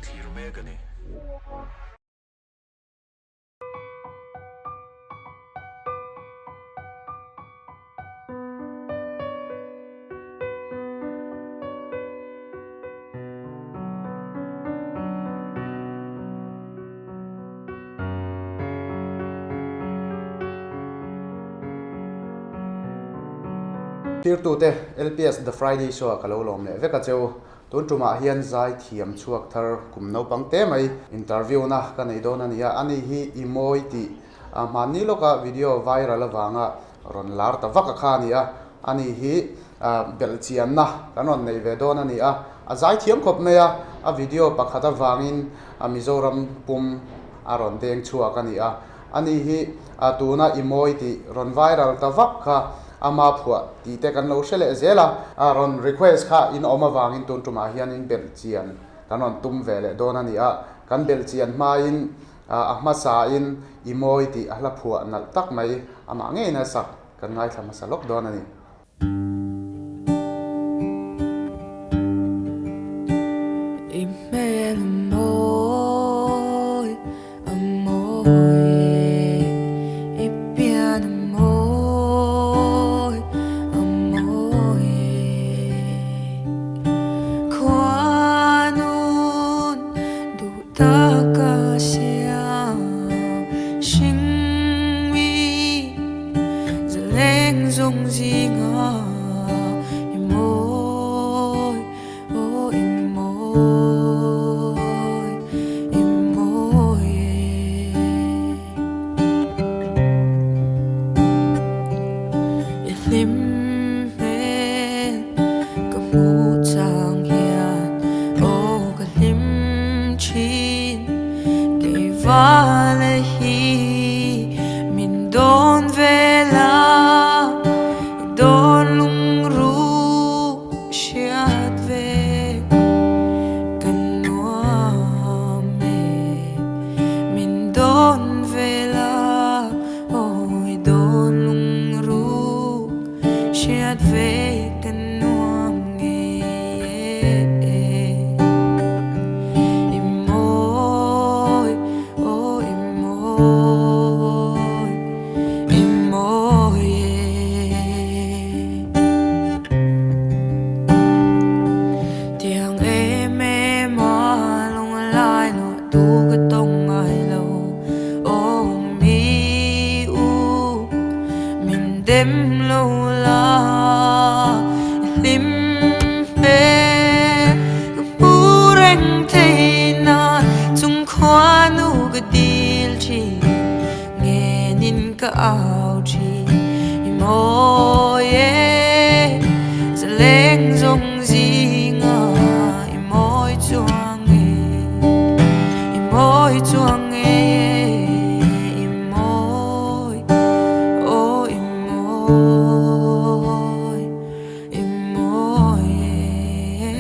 thlir mek a ni. Thirtute LPS The Friday Show ah ka lo lawm leh vek a cheu. Tun tumah hian zai thiam chhuak thar kum naupang te mai interview na ka nei dawn a ni a, ani hi i mawi tih a hmanni lawka video viral avanga rawn lar ta vak a kha a ni a, ani hi belh chianna kan rawn nei ve dawn a ni a, a zai thiam khawp mai a, a video pakhat avangin a Mizoram pum a rawn deng chhuak a ni a, ani hi tuna i mawi tih rawn viral ta vak kha ama phuah tih te kan lo hre leh zel a, a rawn request kha in awm avangin tun tumah hianin belh chian kan rawn tum ve leh dawn a ni a, kan belh chian hmain A hmasain i mawi tih a hla phuah nalh tak mai amah ngeiin a sak kan ngaithla hmasa lawk dawn a ni. I hmel a mawi, a mawi, i pian a mawi, a mawi. Khuanun duh Taka siam hringmi zaleng zawng zinga i mawi, aw i mawi, i mawi e. I hlim hmel ka hmuh chang hian aw ka hlim thin kei vala hi min dawn vel a i dawn lungru hriat ve ka nuam e min dawn vel a aw i dawn lungru hriat ve ka nuam ngei e i mawi aw i mawi i mawi e tiang em em a lung lai luah tu ka tawng ngai lo aw mi u min dem lo la hlim hmel ka hmu reng thei na chung khuanu ka dil thin ngenin ka au thin i mawi e zaleng zawng zinga i mawi chuang e i mawi chuang e i mawi aw i mawi i mawi e.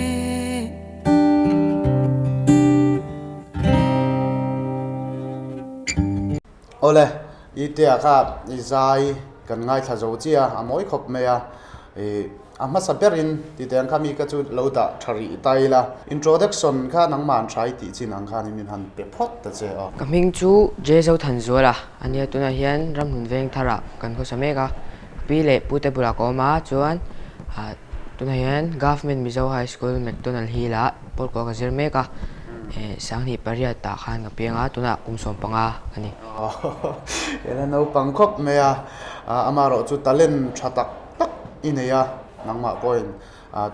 Awle, i tea kha i zai kan ngaithla zo chiah a, a mawi khawp mai a, i a hmasa berin ti teh ang kha mi ka chu lo dah tha rih ta ila. Introduction kha nangmah an hrai tih chin ang khan min han pe phawt ta che aw. Ka hming chu Jay Zothanzuala a nia, tunah hian Ramhlun veng tharah kan khawsa mek a, pi leh pute bulah ka awm a, chuan tunah hian Government Mizo High School McDonald Hill-ah Pawlkua ka zir mek a, Sanghnih pariat tah khan ka piang a, tunah kum 15 a ni. Hela naupang khawp mai a, amaherawh chu talent tha tak tak i nei a, nangmah pawhin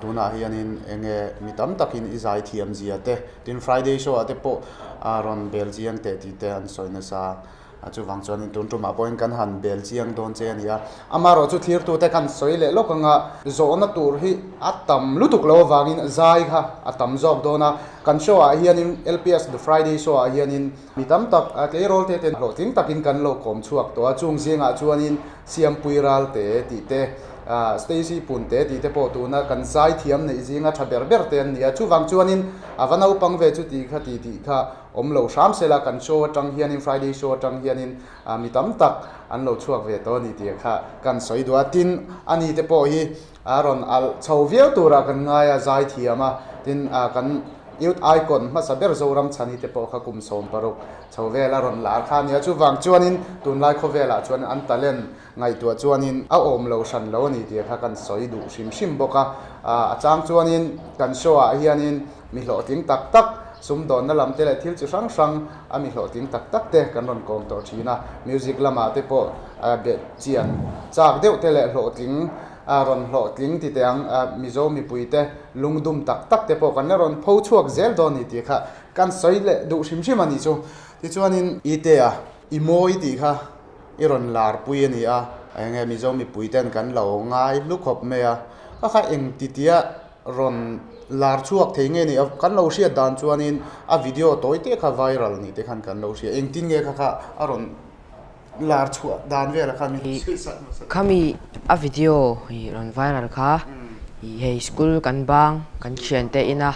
tunah hianin eng nge mi tam takin i zai thiam zia te, tin Friday show ah te pawh rawn bel chiang teh tih te an sawi nasa. A chuvang chuanin tun tumah pawhin kan han bel chiang dawn che a ni a. Amaherawh chu thirtute khan sawi leh lawk anga zawhna tur hi a tam lutuk lo avangin zai kha a tam zawk dawn a. Kan show ah hianin LPS The Friday show ah hianin mi tam tak tleirawl te ten hlawhtling takin kan lo kawm chhuak tawh a. Chung zingah chuanin Siampui Ralte tih te, Stacy Punte tih te pawh tuna kan zai thiam neih zinga tha ber ber te an ni a. Chuvang chuanin a va naupang ve chu tih kha ti tih kha Awm lo hram se la, kan show atang hianin, Friday show atang hianin mi tam tak an lo chhuak ve tawh a ni tih kha kan sawi duh a. Tin, ani te pawh hi a rawn alh chho viau turah kan ngai a, zai thiam a. Tin, kan Youth Icon hmasa ber Zoram Chhani te pawh kha kum 16 chho vel a rawn lar kha a nia. Chuvang chuanin tunlai khawvelah chuan an talent ngaihtuah chuanin a awm lo hran lo a ni tih kha kan sawi duh hrim hrim bawk a. A chang chuanin kan show ah hianin mi hlawhtling tak tak, sumdawnna lam te leh thil chi hrang hrang a mi hlawhtling tak tak te kan rawn kawm tawh thin a. Music lamah te pawh beh chian chak deuh te leh hlawhtling a rawn hlawhtling ti teh ang Mizo mipui te lungdum tak tak te pawh kan la rawn pho chhuak zel dawn ni tih kha kan sawi leh duh hrim hrim a ni chu. Tichuanin i te a i mawi tih kha i rawn lar pui a ni a, eng nge Mizo mipui ten kan lo ngai hlu khawp mai a, ka kha eng ti tia rawn lar chhuak thei nge ni a, kan lo hriat dan chuanin a video tawi te kha viral ni te khan kan lo hria, engtin nge kha kha a rawn lar chhuah dan velah khan min hrilh sak hmasa. Khami a video hi rawn viral kha i hei school kan bang kan thiante ina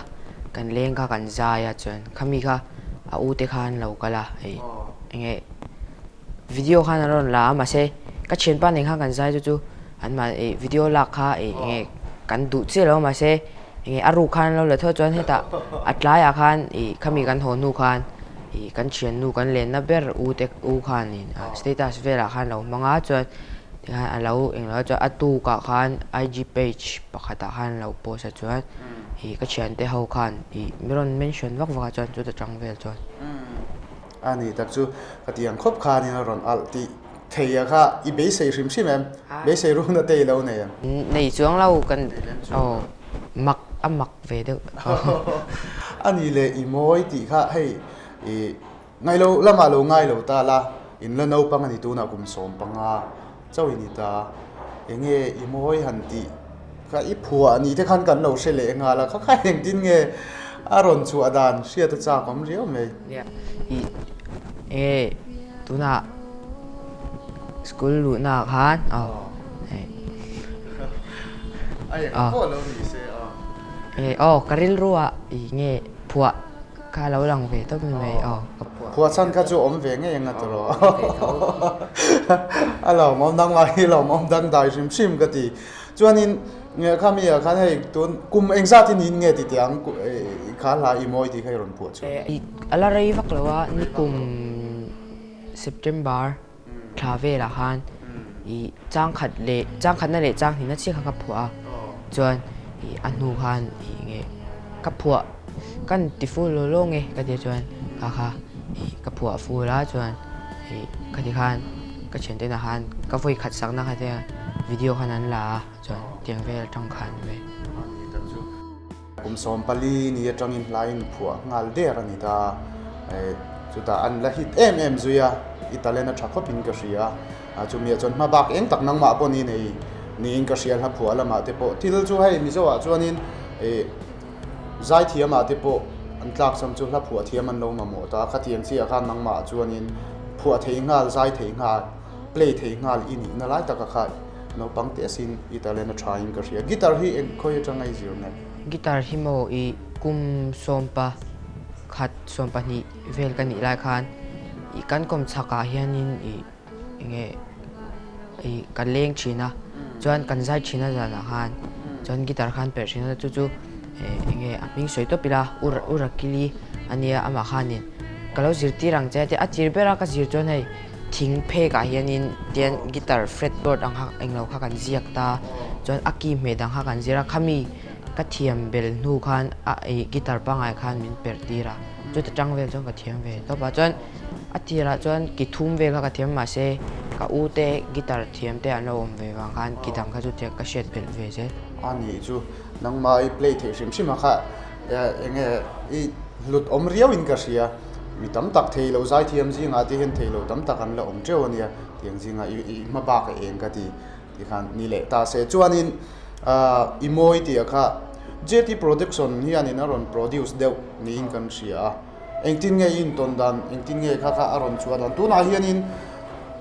kan leng kha kan zai a chuan khami kha a u te kha an lo kal a hei enge video khan an rawn la a mahse ka thianpa nen khan kan zai chu chu an mah ih video lak kha ih enge kan duh chiah lo a mahse enge a ruk khan an lo la tho chuan hetah a tlaiah khan ih khami kan haw hnu khan ih kan thiannu kan lenna ber u te u khanin status velah khan a lo hmang a chuan tikhan a lo englo chuan a tukah khan IG page pakhatah khan a lo post a chuan ih ka thiante ho khan ih mi rawn mention vak vak a chuan chuta tang vel chuan. A ni tak chu ka ti ang khawp khanin a rawn alh tih thei a kha i beisei hrim hrim em? Beisei runa te i lo nei em? Nei chuang lo kan aw mak a mak ve deuh. A ni leh i mawi tih kha hei i ngaih lo lamah lo ngai lo ta la in la naupang a ni tunah kum 15 chauh i ni ta enge i mawi han tih kha i phuah ni te khan kan lo hre leh nghal a kha kha engtin nge a rawn chhuah dan hriat a chak awm riau mai. Nia i enge tunah school luhna ah khan aw hei a eng pawh lo ni se aw enge aw ka rilru ah i nge phuah Kha lo lang ve tawp mai mai aw ka phuah. Phuah chhan kha chu awm ve ngei anga tawh rawh. A lawmawm dang lai hi lawmawm dang dai hrim hrim ka ti. Chuanin kha mi ah khan hei tun kum engzat in in nge ti teh ang kha hla i mawi tih kha i rawn phuah chu. A la rei vak lo a nikum September thla velah khan i changkhat leh changkhatna leh changhnihna chiah kha ka phuah a chuan ih a hnu khan ih nge ka phuah kan ti ful law law nge ka tia chuan kha kha ih ka phuah ful a chuan ih khati khan ka thiante inah khan ka vawi khat sakna kha te video khan an la a chuan tiang vel atang khan ve. Kum 14 ni atangin hlain phuah nghal der a ni ta. Chutah an la hit em em zui a, i talent a tha khawpin ka hria a. Chumi ah chuan hma bak eng tak nangmah pawh ni nei niin ka hria hla phuah lamah te pawh. Thil chu hei Mizo ah chuanin zaithiam ah te pawh an tlak cham chu hla phuah thiam an lo mamawh ta. Khatiang chiah khan nangmah ah chuanin phuah thei nghal, zai thei nghal, play thei nghal i nihna lai taka kha Naupang te asin i talent a tha in ka hria. Guitar hi eng khawi atanga i zir nge? Guitar hi maw i kum 11, 12 vel ka nih lai khan i kan kawm chhak ah hianin i enge i ka leng thin a, chuan kan zai thin a zanah khan chuan guitar khan perh thin a, chu chu enge a hming sawi tawp ila u Rakili ania amah khanin ka lo zirtir ang che a ti a, a tir ber a ka zir chuan hei Thing phek ah hianin tian guitar fretboard ang kha englo kha kan ziak ta chuan a key hmeh dang kha kan zir a khami ka thiam bel hnu khan a ih guitar pangngai khan min perh tir a chuta tang vel chuan ka thiam ve tawp a chuan a tirah chuan ki thum vel kha ka thiam mahse ka u te guitar thiam te an lo awm ve vang khan ki dang kha chu tiang ka hriat belh ve zel. A nih chu nangmah i play theih hrim hrim a kha Enge i hlut awm riau in ka hria, mi tam tak thei lo zaithiam zingah te hian thei lo tam tak an la awm teuh a nia, tiang zingah i hma bak a eng ka ti ti khan ni leh ta se. Chuanin i mawi tih ah kha JT Production hianin a rawn produce deuh niin kan hria a, engtin nge i intawn dan, engtin nge kha kha a rawn chhuah dan, tunah hianin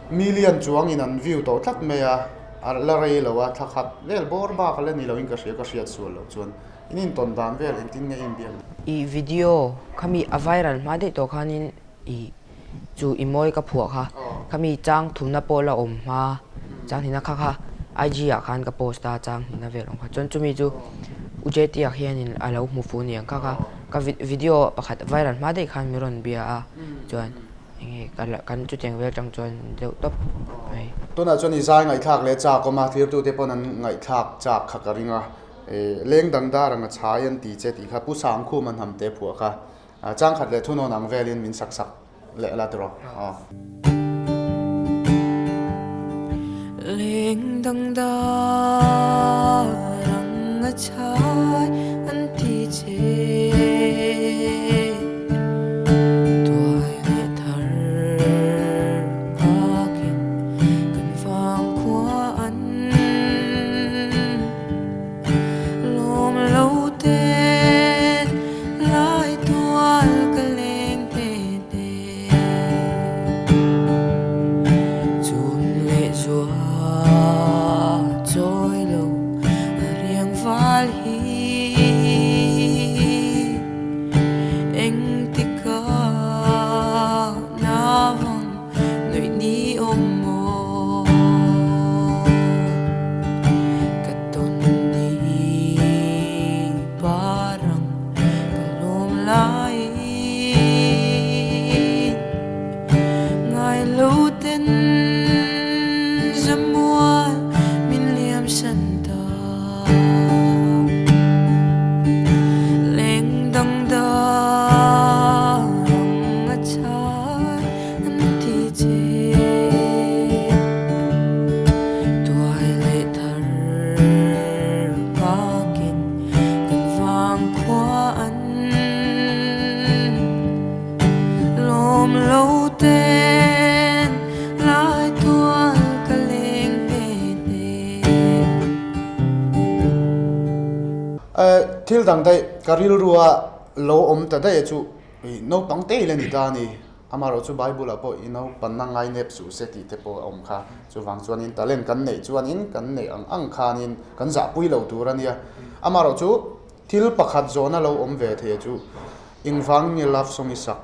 million chuangin an view tawh tlat mai a, a la rei lo a, thla khat vel bawr bak a la ni loin ka hria, ka hriat sual loh chuan. In intawn dan vel engtin nge in biak? I video khami a viral hma daih tawh khanin i chu i mawi ka phuah kha khami chang thumna pawh la awm hma chang hnihna kha kha IG ah khan ka post a chang hnihna vel awm kha chuan chumi chu U JT ah hianin a lo hmu fu niang kha kha. Ka video pakhat viral hma daih khan min rawn bia a, chuan enge kan chutiang vel atang chuan deuh tawp mai. Tunah chuan i zai ngaihthlak leh chak awm a, thirtute pawn an ngaihthlak chak kha ka ring a, leng dang dar anga chhai an ti che tih kha Pu Sangkhuma hnamte phuah kha changkhat leh thunawn ang velin min sak sak leh la tiraw aw. Leng dang dar ang a chhai an ti che Tuai leh thar nghakin kan vang khua an Lawm lo ten lai tual ka leng te te Chun leh zua chawi lo a riang val hi Engtikah navang Nuih ni awm maw Ka tawn ni parang ka lawm laiin Ngai lo ten zamual min liam san ta Leng dang dang a chai an ti che Tuai leh thar nghakin kan vang khua an Lawm lo ten lai tual ka leng ve te. Thil dang daih ka rilrua lo awm ta daih chu naupang te ila ni ta a ni. Amaherawh chu Bible ah pawh i naupanna ngai nep suh se tih te pawh a awm kha. Chuvang chuanin talent kan neih chuanin kan neih ang ang khanin kan zahpui lo tur a nia. Amaherawh chu thil pakhat zawhna lo awm ve thei chu engvangin nge love song i sak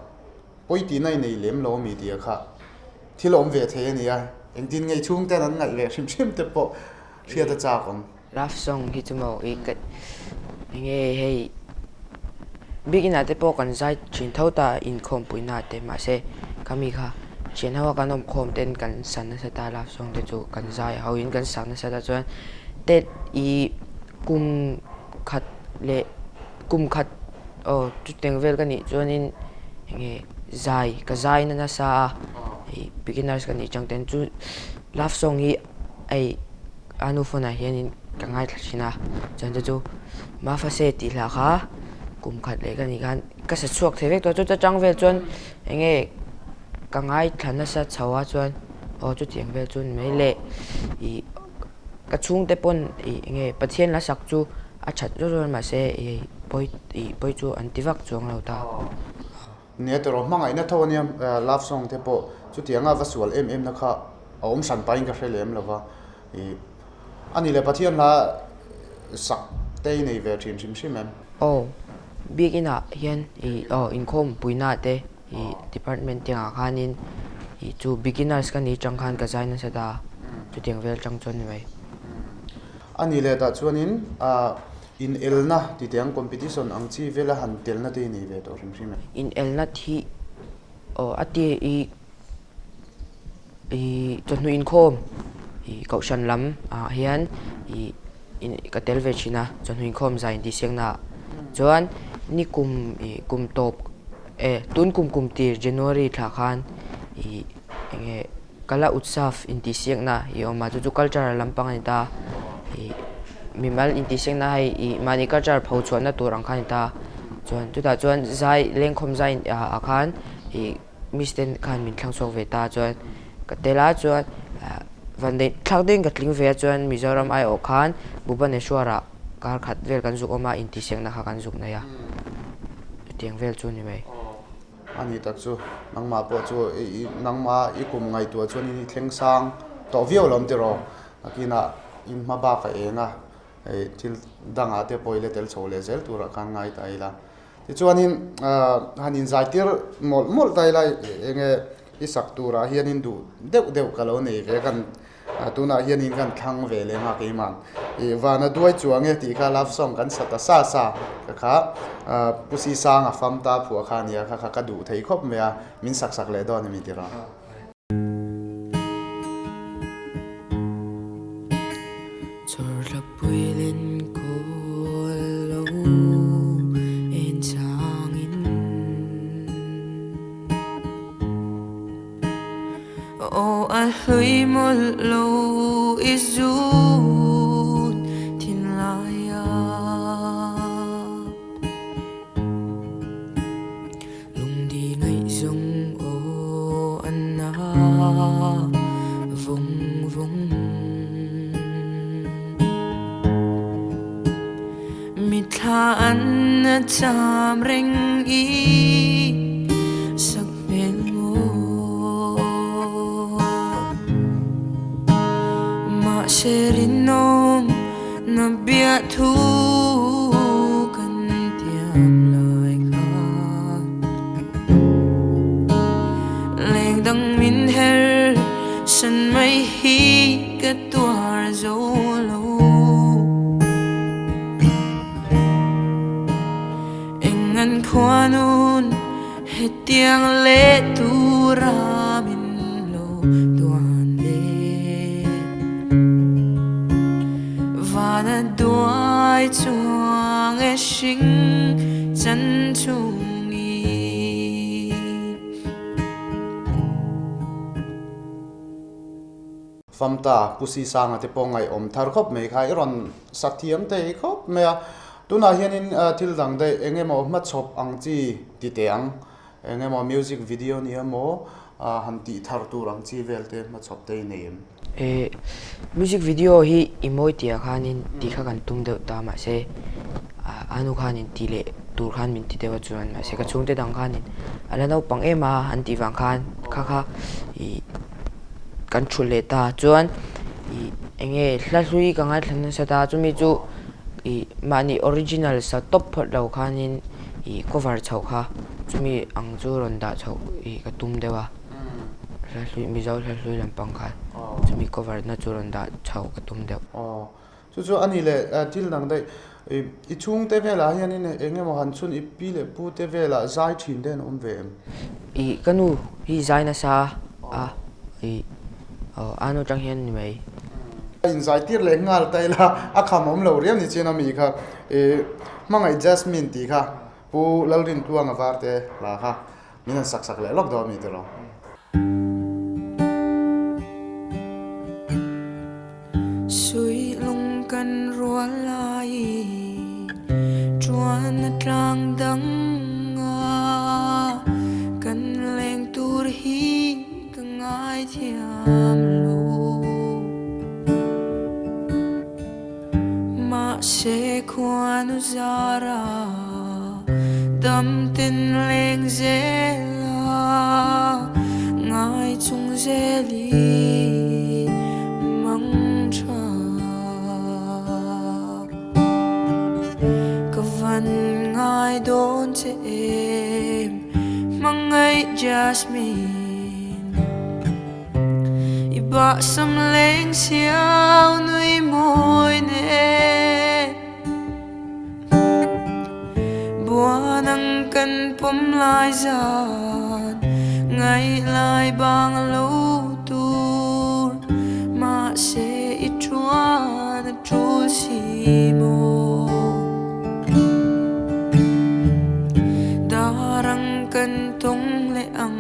pawi tihna i nei lem lo ami tih kha thil awm ve thei a nia. Engtin nge i chhungten an ngaih ve hrim hrim te pawh hriat a chak awm. Love song hi chu maw i ka enge hei bikin ah te pawh kan zai thin tho ta inkhawmpui na te mahse khami kha thian ho a kan awm khawm ten kan sa nasa ta love song te chu kan zai ho in kan sak nasa ta chuan tet i kum khat leh kum khat aw chutiang vel ka nih chuanin enge zai ka zai na nasa a hei beginners ka nih chang ten chu love song hi hei. A nu phone ah hianin ka ngaithla thin a, chuan chu chu Mafase tih hla kha kum khat leh ka nih khan ka sa chhuak thei vek tawh a, chuta tang vel chuan eng nge ka ngaithla nasa chho a chuan aw chutiang vel chu ni mai le ih ka chhungte pawn ih eng nge Pathian la sak chu a that zawk zawk a mahse ih pawi ih pawi chu an ti vak chuang lo ta. Nia tawrh hmangaihna tho ania love song te pawh chutianga va sual em em na kha a awm hran pahin ka hre lem lo va ih a ni leh Pathian hla sak te i nei ve thin hrim hrim em? Aw biakin ah hian ih aw inkhawm puina te ih department te ah khanin ih chu beginners ka nih chang khan ka zai nasa ta chutiang vel chang chuan ni mai. A ni leh tah chuanin ah Inelna ti teh ang competition ang chi vela han telna te hi nei ve tawh hrim hrim e. Inelna thi aw a ti i i chawhnu inkhawm i kohhran lam ah hian i ka tel ve thin a chawhnu inkhawm zai intihsiakna ah chuan nikum i kum tawp e tun kum kum tir January thla khan i eng nge Kala Utsav intihsiakna i awm a, chu chu culture lampang a ni ta. Ih mimal intihsiakna hei ih mahni culture pho chhuahna tur ang kha a ni ta. Chuan chutah chuan zai lengkhawm zai ah khan ih miss ten khan min thlang chhuak ve ta chuan ka tel a chuan vanneih thlak deuhin ka tling ve a chuan Mizoram aiawh khan Bhubaneswar ah kar khat vel kan zuk awm a intihsiakna kha kan zuk nei a chutiang vel chu a ni mai. A ni tak chu, nangmah pawh chu i nangmah i kum ngaihtuah chuan i thleng sang tawh viau lo tiraw? Nakinah in hma bak a eng a, hei thil dangah te pawh i la tel chho leh zel turah khan ngai ta ila. Tichuanin han inzaitir mawlh mawlh ta ila eng nge i sak turah hianin duh deuh deuh ka lo nei ve kan. Tunah hianin kan thlang ve lem a keimah i vana duai chuang e tih kha love song kan sa ta sa sa ka kha Pu Sisanga fam ta phuah kha a nia kha kha ka duh thei khawp mai a min sak sak leh dawn a mi tiraw. Aw a hlui mawlh lo i zut thinlai a. Lungdi ngaihzawng aw a na vawng vawng. Mithla an a cham reng i sak hmel maw. Mahse rinawm na biahthu kan tiam lai kha. Leng dang min her san mai hi ka tuar zo lo. Eng an khuanun hetiang leh tura min lo tuan le. Vana duai chuang e hring chan chungin. Famta, Pu Sisanga te pawh ngaihawm thar khawp mai kha i rawn sa thiam thei khawp mai a. Tunah hianin thil dang daih eng emaw hmachhawp ang chi ti teh ang, eng emaw music video ni emaw han tih thar tur ang chi vel te hmachhawp te i nei em? Eh, music video hi i mawi tih ah khanin tih kha kan tum deuh ta mahse a hnu khanin tih leh tur khan min ti deuh a chuan mahse ka chhungte dang khanin a la naupang em a an tih vang khan kha kha ih Kan thu leh ta chuan ih eng nge hla hlui ka ngaithla nasa ta chumi chu ih mahni original sa tawp phawt lo khanin ih cover chhoh kha chumi ang chu rawn dah chhoh ih ka tum deuh a hla hlui mizo hla hlui lampang khan chumi cover na chu rawn dah chhoh ka tum deuh. Aw chu chu a ni leh thil dang daih i chhungte velah hianin eng emaw han chhun i pi leh pu te velah zai thin te an awm ve em? Ih ka nu hi zai nasa a ih aw a nu atang hian ni mai. A inzai tir leh nghal ta ila a kham awm lo riau ni chian a mi kha ih hmangaih Jasmine tih kha Pu Lalrintluanga varte hla kha min han sak sak leh lawk dawn a mi tiraw? Sui lung kan rual lai Tuan a tlang dang a Kan leng tur hi ka ngai thiam lo Mahse khuanu zara Dam ten leng zel a Ngai chung zelin mang tha Ka van ngai dawn che em Hmangaih Jasmine I bahsam leng siau nui mawi nen Buan ang kan pawm lai zan Ngaih lai bang lo tur Mahse i chuan a tul si maw Dar ang kan tawng leh ang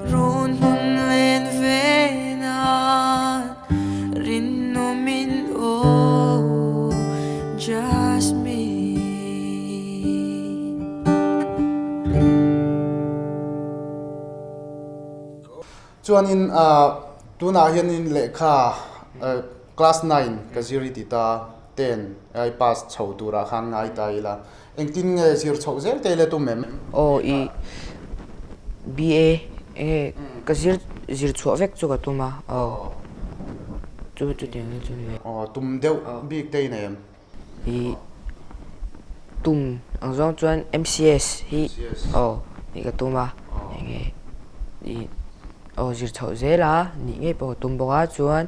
Run hmun len ve nan Rinawmin aw Jasmine. Chuanin tunah hianin lehkha class 9 ka zir i ti ta ten I pass chho turah khan ngai ta ila Engtin nge zir chhoh zel te le tum em? Aw i BA enge ka zir zir chhuah vek chu ka tum a aw chu chutiang hi chu ni ve. Aw tum deuh bik te i nei em? I tum ang zawng chuan MCS hi aw nih ka tum a enge i. Aw zir chhoh zel a nih ngei pawh ka tum bawk a chuan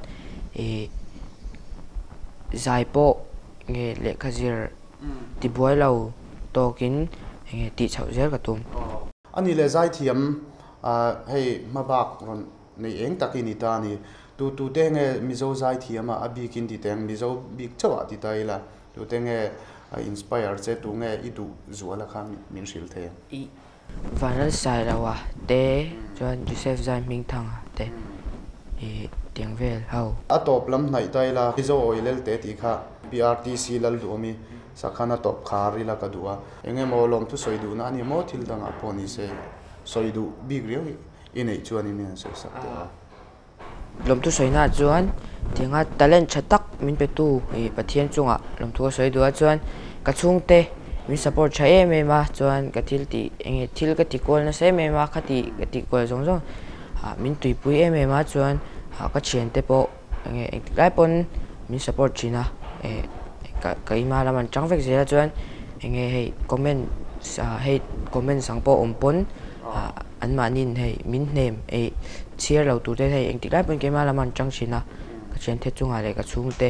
ih zai pawh nge lehkha zir tibuai lo tawkin enge tih chhoh zel ka tum. A nih leh zaithiam hei hmabak rawn nei eng tak i ni ta a ni. Tu tu te nge Mizo zaithiam a a bikin ti teng Mizo bik chauh ah ti ta ila tu te nge inspire che tu nge i duh zual a kha min hrilh thei ang. Vanlalsailoa te chuan Joseph Zaihmingthanga te ih tiang vel ho. A tawp lam hnaih ta ila Mizo awi lel te tih kha PRTC Lalduhawmi sakhan a tawp khar ila ka duh a. Eng emaw lawmthu sawi duhna a ni maw thil dangah pawh ni se sawi duh bik riau i neih chuan in han sawi sak teh a. Lawmthu sawinaah chuan tianga talent tha tak min petu ih Pathian chungah lawmthu a sawi duh a chuan ka chhungte min support tha em em a chuan ka thil tih eng nge thil ka ti kual nasa em em a khati ka tih kual zawng zawng ah min tuipui em em a chuan ah ka thiante pawh eng nge engtik lai pawn min support thin a eh ka ka ima lam an tang vek zel a chuan eng nge hei comment ah hei comment sang pawh awm pawn ah Anmahniin hei min hnem eih chhiar lo tur te hei engtik lai pawn keimah lam an tang thin a, ka thiante chungah leh ka chhungte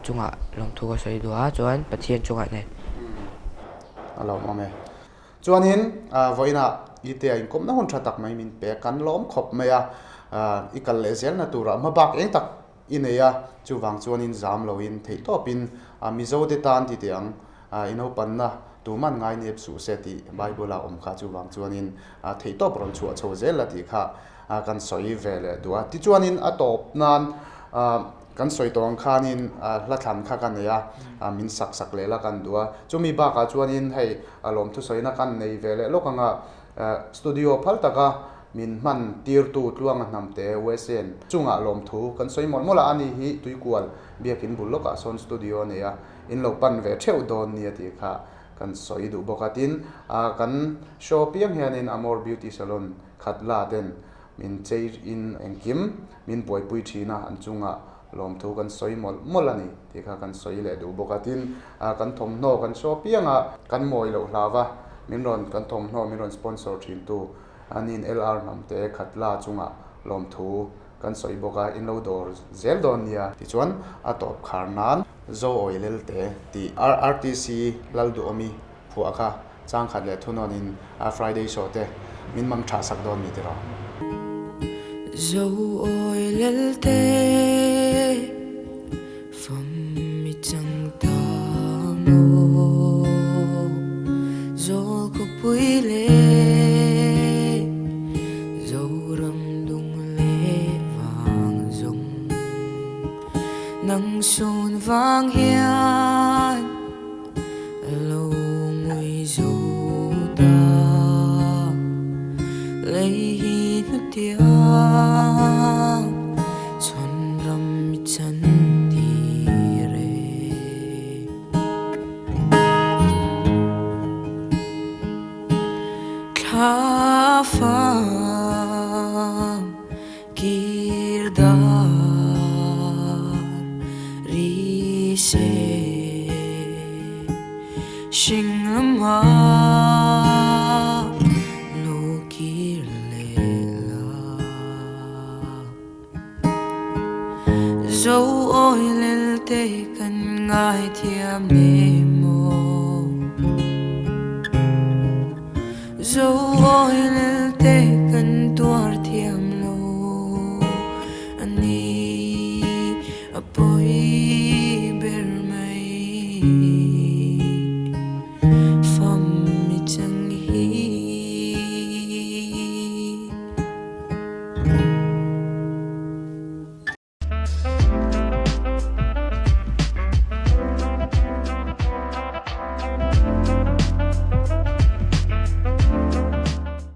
chungah lawmthu ka sawi duh a chuan Pathian chungah nen. A lawmawm e. Chuanin vawiinah i te a inkawmna hun tha tak mai min pek kan lawm khawp mai a, i kal leh zelna turah hmabak eng tak i nei a, chuvang chuanin zam loin theihtawpin Mizo te tan ti teh ang. I naupanna tuman ngai nep suh se tih Bible-a awm kha chuvang chuanin theihtawp rawn chhuah chho zel la tih kha kan sawi ve leh duh a. Tichuanin a tawp nan kan sawi tawh ang khanin hla thlan kha ka nei a, min sak sak leh la kan duh a. Chumi bakah chuanin hei lawmthu sawina kan nei ve leh lawk ang a, studio phal taka min hman tirtu Tluanga Hnamte USA-n chungah lawmthu kan sawi mawlh mawlh a, ani hi Tuikual biakin bul lawkah sawn studio a nei a. In lo pan ve theuh dawn nia tih kha kan sawi duh bawk a, tin kan show piang hianin Amor Beauty Salon khat la ten min chei in engkim min buaipui thin a, an chungah lawmthu kan sawi mawlh mawlh a ni tih kha kan sawi leh duh bawk a, tin kan thawmhnaw kan show pianga kan mawi loh hlau va min rawn kan thawmhnaw min rawn sponsor thin tu anin LR hnamte khat la chungah lawmthu kan sawi bawk a, in lo dawr zel dawn nia. Tichuan a tawp khar nan Zo awi lelte tih RRTC Lalduhawmi phuah kha changkhat leh thunawnin a Friday show te min mang tha sak dawn ni tiraw. Zo awi lelte fam mi chang ta maw Zawl khawpui leh Zoram dung leh vang zawng. Nang sun vang hian lo ngui zo ta Lei hi hnutiang chhawn ram mi chan tir e. Thla fang Kir dar ri se Hring lama lo kir leh la Zo awi lel te kan ngai thiam ne maw Zo awi lel te kan tuar thiam lo a ni a pawi ber mai.